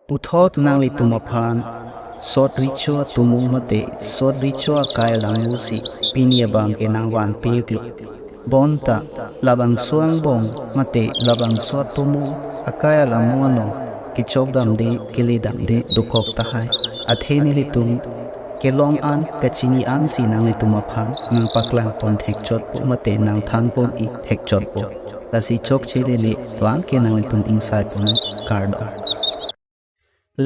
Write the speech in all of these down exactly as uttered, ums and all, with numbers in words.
Puthot nanglitum aphan sot recho atumung mate sot recho akai alangmu si pini abang ke nangvanpiklo. Bonta labangso angbong mate labangso atumung akai alangmu along kechokdamde keledamde dokhok tahai. Athe nelitum kelong an kachini an si nanglitum aphan nangpaklangpon thekchotpo mate nangthanpon ik thekchotpo. Lasi chokche lele vang ke nanglitum ingsai pon kardom.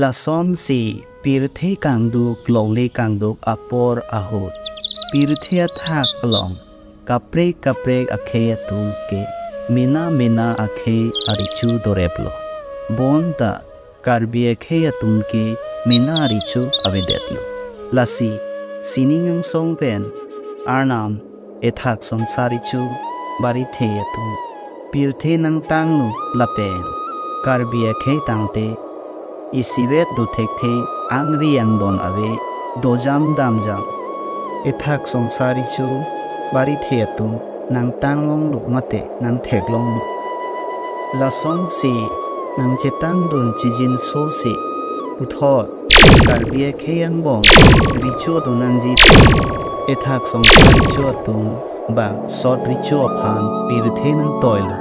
Lasonsi pirthe kangduk longle kangduk apor ahut pirthe athak along kaprek kaprek akhei atum ke mena mena akhei arecho doreplo. Bonta Karbi akhei atum ke mena arecho avedetlo. Lasi sining angsong pen Arnam ethak songsar recho barithe atum pirthe nangtanglo lapen Karbi akhei tangte isivet dothekthe angri angdon ave dojam damjam. Ethak songsar recho barithe atum nangtang longlo mate nangthek longlo. Lasonsi nangchetangdun chijinso si puthot Karbi akhei angbong recho donangji pu ethak songsar recho atum bang sot recho aphan pirthe nangtoilo.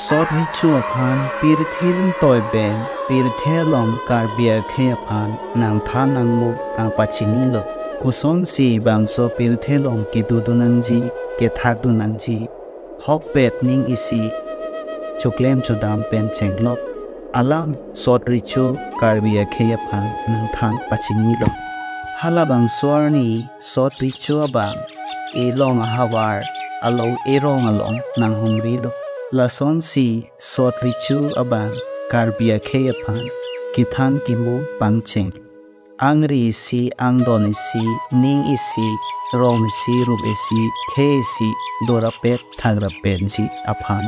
Sot recho aphan pirthe nangtoi pen pirthe along Karbi akhei aphan nangthan nangmu nangpachinilo. Kosonsi bangso pirthe along kedodun nangji, kethakdun nangji, hokpet ning isi choklem chodam pen chenglok alam sot recho Karbi akhei aphan nangthan pachinilo. Halabangso arni sot recho abang elong ahavar along erong along nanghumrilo. Lasonsi sot recho abang Karbi akhei aphan kethan kemum pangcheng. Angri isi, angdon isi, ning isi, rong isi, rup isi, khei isi dorapet thakrapetji aphan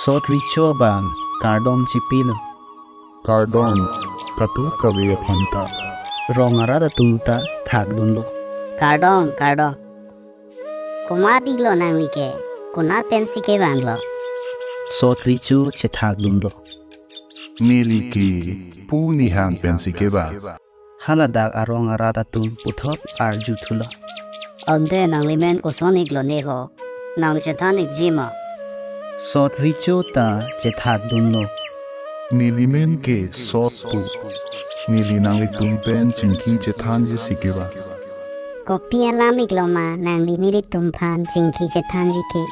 sot recho abang kardom chipilo. Kardom, katu kave aphan ta. Rong arat atum ta thakdunlo. Kardom, kardom. Komat iklo nangli ke? Konat pensi kevanglo? Sot recho chethakdunlo. Neli ke pu nihang pensi kevang. Haladak arong arat atum puthot arjuthulo. Ante nanglimen koson iklo ne ho? Nangchethan ikji ma? Sot recho ta chethakdunlo. Nelimen ke Sot pu. Neli nanglitum pen chingki chethanji si kevang. Kopi alam iklo ma nangli nelitum aphan chingki chethanji ke?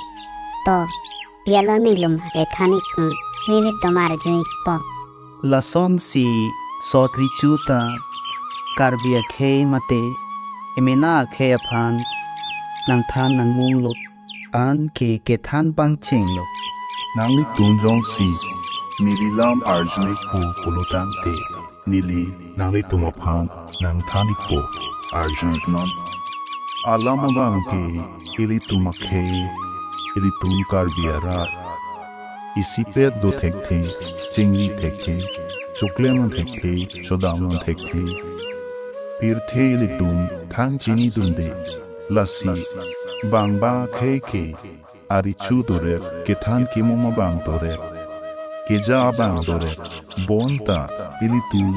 To, pi alam iklo ma kethan ik, hmm, nelitum arju ikpo. Lasonsi sot recho ta Karbi akhei mate emena akhei aphan nangthan nangmunglo, anke kethan pangchenglo. Nanglitum jongsi neli lam arju ikpo pulo tangte, neli nanglitum aphan nangthan ikpo, arju iknon. Alam abang ke ilitum akhei, ilitum Karbi arat isipet dothekthe, chingri thekthe, choklem thekthe, chodam thekthe. Pirthe ilitum thang chinidunde. Lasi bang bang akhei ke arecho dorep, kethan kemum abang dorep, keja abang dorep. Bonta ilitum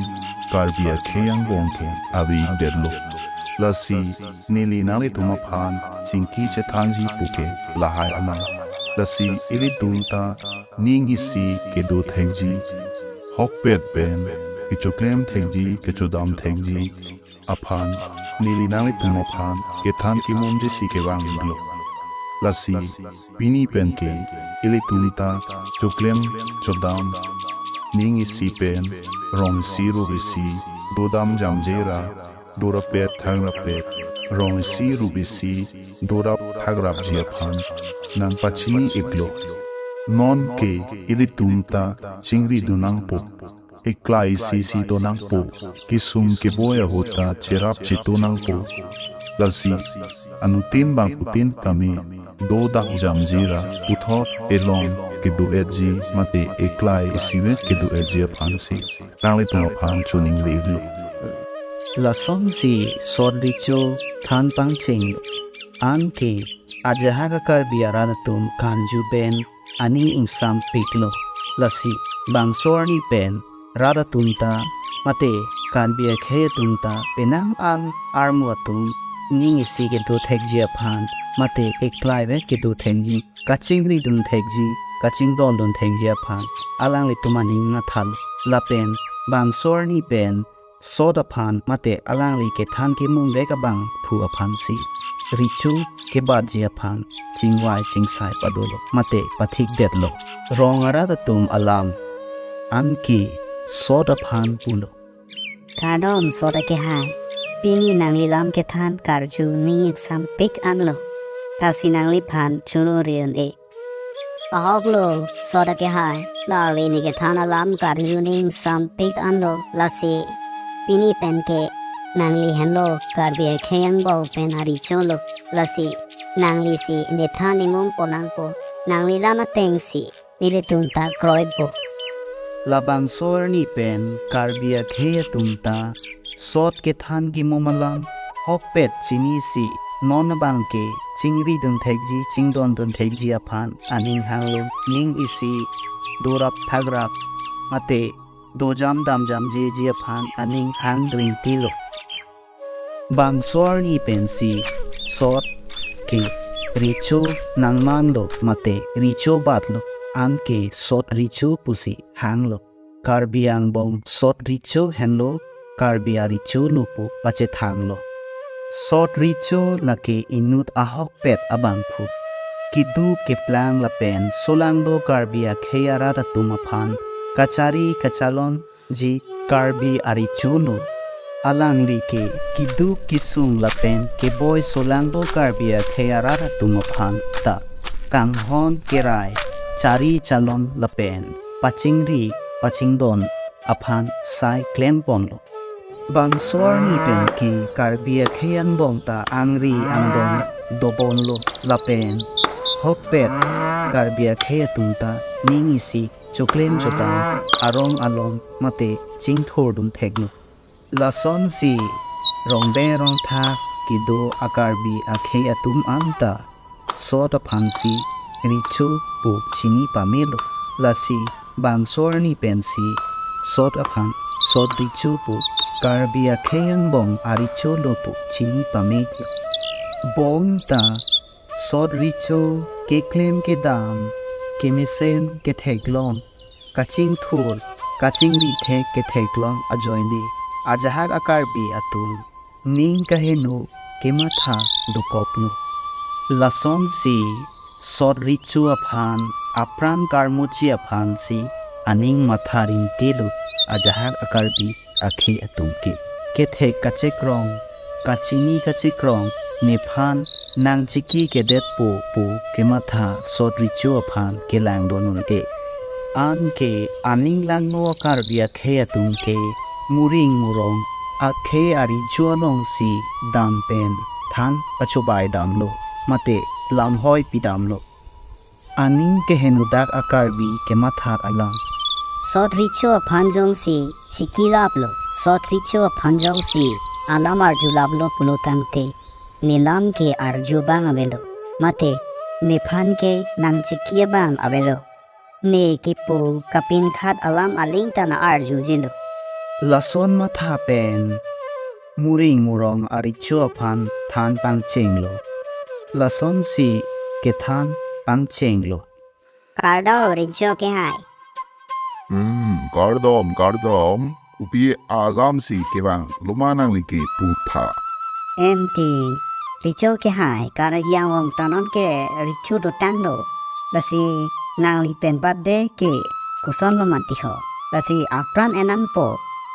Karbi akhei angbong ke ave-ikdetlo. Lasi neli nanglitum aphan chingki chethanji puke lahai alam. Lasi ilitum ta ning isi kedo thekji, hokpet pen kechoklem thekji, kechodam thekji aphan neli nanglitum aphan kethan kemumji si kevang iklo. Lasi pini pen ke ilitum ta choklem chodam, ning isi pen rong isi rup isi dodam jamje ra, dorapet thakrapet, rong isi rup isi dorap thakrapji aphan nangpachini iklo. Non ke ilitum ta chingridun nangpo. Eklai isi si do nangpo, kesung keboi ahut ta cherap cheto nangpo. Lasi anuttin bangphutin tame dodak jamje ra puthot elong kedo-etji mate eklai isivet kedo-etji aphansi nanglitum aphan choningri iklo. Lasonsi sot recho than pangcheng, anke ajahak a-Karbi arat atum karju pen aning ingsampiklo. Lasi bangso arni pen rat atum ta, mate Karbi akhei atum ta, penang an armu atum, ning isi kedo thekji aphan, mate eklai vet kedo thekji, kachingri dun thekji, kachingdon dun thekji aphan, alanglitum aning mathalo. Lapen bangso arni pen sot aphan mate alangli kethan kemung vek abangphu aphansi recho kebatji aphan chingvai chingsai padolo mate pathikdetlo. Rong arat atum alam anke sot aphan pulo. Kardom sot akehai. Pini nangli lam kethan karju ning ingsampik anlo. Lasi nangliphan choro ri-un-e. Ahoklo sot akehai, nangli ne kethan alam karju ning ingsampik anlo, lasi pini penke nangli henlo Karbi akhei angbong pen arecho lo, lasi nanglisi nethan imum ponangpo, nangli lam atengsi nelitum ta kroipo. Labangso arni pen Karbi akhei atum ta sot kethan kemum alam hokpet chinisi, non abangke chingri dun thekji, chingdon dun thekji aphan aning hanglo, ning isi dorap thagrap mate dojam damjamjeji aphan aning hang ringtilo. Bangso arni pensi sot ke recho nangmanlo mate recho batlo, anke sot recho pusi hanglo. Karbi angbong sot recho henlo, Karbi arecho lo pu pachethanglo. Sot recho lake inut ahokpet abangphu. Keduk keplang lapen solangdo Karbi akhei arat atum aphan kachari kachalonji Karbi arecho lo. Alangli ke keduk kesung lapen keboi solangdo Karbi akhei arat atum aphan ta kanghon kerai chari chalon lapen pachingri pachingdon aphan sai klemponlo. Bangso arni penke Karbi akhei angbong ta angri angdon dobonlo lapen hokpet Karbi akhei atum ta ning isi choklem chotang arong along mate chingthur dun theklo. Lasonsi rongbe rongthak kedo a-Karbi akhei atum anta sot aphansi recho pu chini pamelo. Lasi bangso arni pensi sot aphan sot recho pu, Karbi akhei angbong arecho lo pu chini pamelo. Bonta sot recho keklem kedam kemesen ketheklong, kachingthur kachingri thek ketheklong ajoine ajahak a-Karbi atum ning kaheno kematha dokoklo. Lasonsi sot recho aphan apran karmuchi aphansi aning matha ringtilo ajahak a-Karbi akhei atum ke. Kethek kachekrong, kachini kachekrong, nephan nangchiki kedetpo pu kematha sot recho aphan kelang dun un-e. Anke aning langno a-Karbi akhei atum ke muring murong akhei arecho alongsi dam pen than kachobai damlo mate lamhoi pidamlo. Aning keheno dak a-Karbi kematha alam. Sot recho aphan jongsi chiki laplo, sot recho aphan jongsi alam arju laplo pulo tangte, ne lam ke arju abang avelo, mate nephan ke nangchiki abang avelo. Ne kepu kapinkhat alam aling ta nang-arjujilo. Lason matha pen muring murong arecho aphan than pangchenglo. Lasonsi kethan pangchenglo. Kardom recho kehai. Hmm, kardom, kardom. Kopi alamsi kevanglo ma nangli ke putha. Emti, recho kehai, Karbi angbong ta non ke recho dotanglo. Lasi nangli pen birthday ke kosonlo mati ho. Lasi apran en nangpo,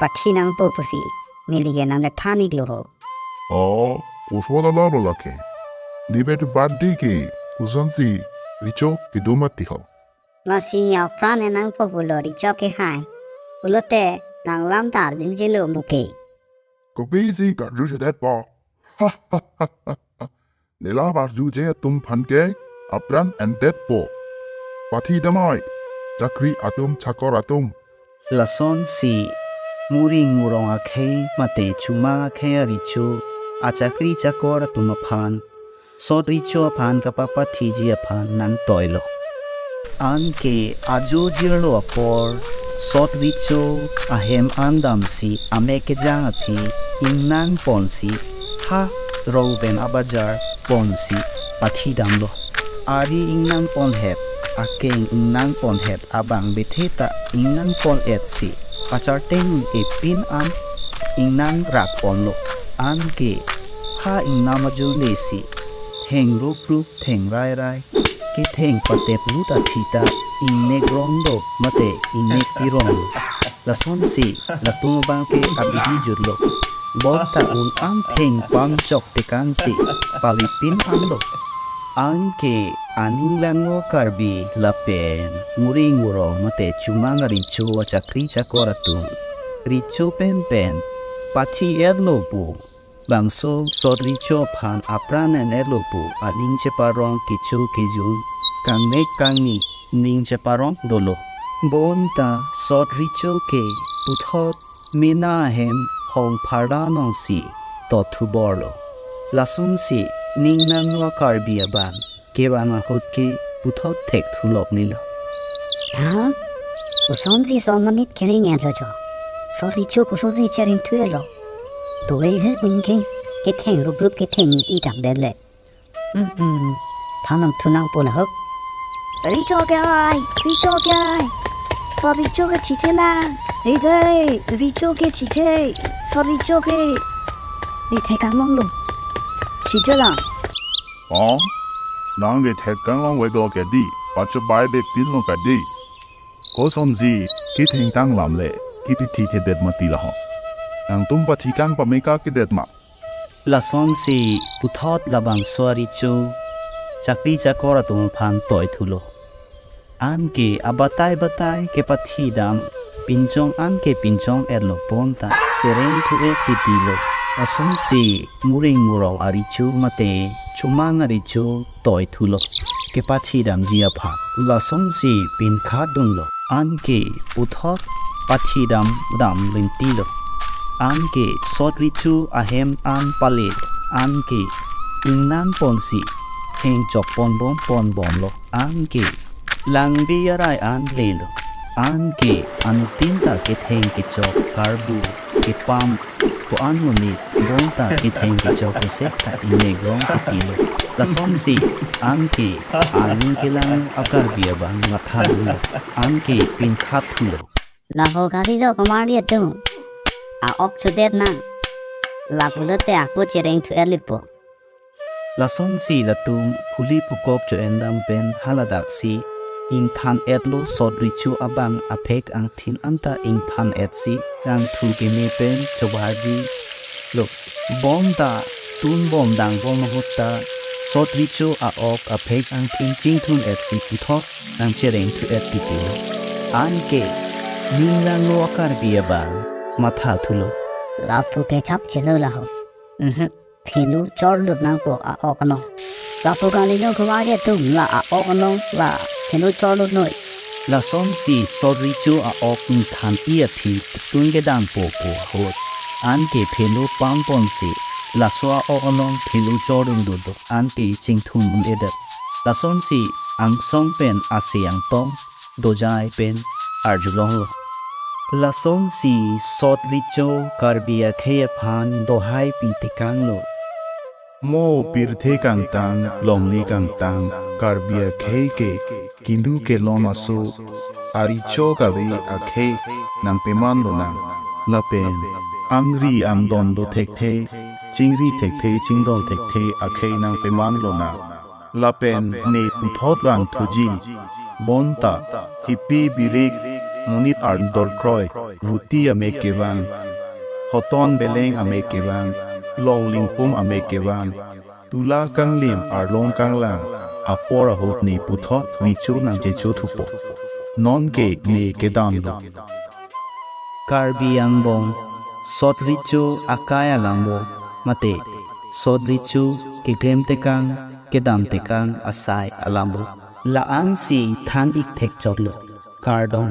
pathi nangpo pusi neli ke nangne than-iklo ho. Oh, koson alamlo lake. Ne pen birthday ke kosonsi recho kedo mati ho. Lasi apran en nangpo pulo recho kehai. Pulote nang lam ta arjujilo muke. Kopisi karjujedetpo. Ne lam arjuje atum aphan ke apran endetpo. Pathi damnoi, chakri atum chakor atum. Lasonsi muring murong akhei mate chumang akhei arecho, achakri chakor atum aphan sot recho aphan kapapathiji aphan nangtoilo. Anke ajo jirlo apor Sot Recho ahem an damsi amek kejang aphi ingnang ponsi ha Rongben abajar ponsi pathidamlo. Ari ingnang ponhet, akeng ingnang ponhet abang bethe ta ingnang pon-etsi, kacharteng epin an ingnang rak ponlo. Anke ha ingnam ajo lesi theng ruprup, theng rairai, ketheng patep lut athita ingnek rong do mate ingnek pirong. Lasonsi latum abangke abidi jutlo. Bonta un an theng pamchok tekangsi palipin anlo. Anke aning langno Karbi lapen Muring Murong mate Chomang arecho achakri chakor atum recho penpen pathi-etlo pu. Bangso Sot Recho aphan apran en-etlo pu aning cheparong kecho kejun, kangnek kangni ning cheparong dolo. Bonta Sot Recho ke puthot mena ahem hong pharda nongsi tothuborlo. Lasonsi ning langno Karbi abang kevang ahut ke puthot thekthulok nilo. Ha? Kosonsi son monit kering-etlo cho? Sot Recho kosonsi chereng thu-etlo? Toi he ning ke ketheng ruprup ketheng idam dele. Hmm, hmm. Thanang thunang pon ahok. Recho ke ai, Recho ke ai. Sot Recho ke chithe lang. Hey, hey, Recho ke chithe. Sot Recho ke. Ni thekang longlo. Chithe lang. Oh, nang le thekang long vek lo ke di, pachobai bek pin lo ke di. Kosonsi kethengtang lam le, kepathi thedet mati laho. Nangtum pathikang pameka kedet ma. Lasonsi puthot labangso arecho chakri chakor atum aphan toithulo. Anke abatai batai kepathidam pinchong anke pinchong-etlo bonta chereng thu-et titilo. Lasonsi Muring Murong arecho mate Chomang arecho toithulo kepathidamji aphan. Lasonsi pinkhat dunlo. Anke puthot pathidam dam lintilo. Anke Sot Recho ahem an palit. Anke ingnang ponsi theng chok ponbom ponbomlo. Anke langbi arai an lelo. Anke anuttin ta ketheng kechok karbu kepam ko-an monit bonta ketheng kechok kosek ta ingnek rong titilo. Lasonsi anke aning kelang a-Karbi abang matha dunlo. Anke pinkhat thulo. Laho kali jo komarli atum. A-ok chodet nang. Lapulote ako chereng thu-et lipo. Lasonsi latum phuli pukok cho-endam pen haladaksi ingthan-etlo Sot Recho abang aphek angthin anta ingthan-etsi rangthu keme pen chobarjilo. Bonta tunbom dangbom ahut ta Sot Recho a-ok aphek angthin chingthun-etsi puthot nangchereng thu-et titilo. Anke ning langno a-Karbi abang matha thulo. Lapu ke chap chelo laho. Mhm. Phinu chorlut nangpo a-ok anong. Lapu kali jo komarli atum, la a-ok anong la phinu chorlut noi. Lasonsi Sot Recho a-ok ingthan-i aphi tun kedampo pu ahut. Anke phinu pamponsi laso a-ok anong phinu chorlutlo, anke chingthun un-edet. Lasonsi angsong pen ase angtong dojai pen arjulonglo. Lasonsi Sot Recho Karbi akhei aphan dohai pi tekanglo. Mo pirthe kangtang, longle kangtang, Karbi akhei ke kindu kelom aso, arecho kave akhei nangpeman lonang. Lapen angri angdon do thekthe, chingri thekthe, chingdon thekthe akhei nangpeman lonang. Lapen ne puthot vangthuji. Bonta hipi birik, monit ardor kroi, ruti amek kevang, hoton beleng amek kevang, long lingpum amek kevang, tula kanglim arlong kanglang apor ahut ne puthot Recho nangchecho thupo. Nonke ne kedamlo. Karbi angbong Sot Recho akai alambo mate Sot Recho keklem tekang, kedam tekang asai alambo la-ansi than-ik thekchotlo. Kardom.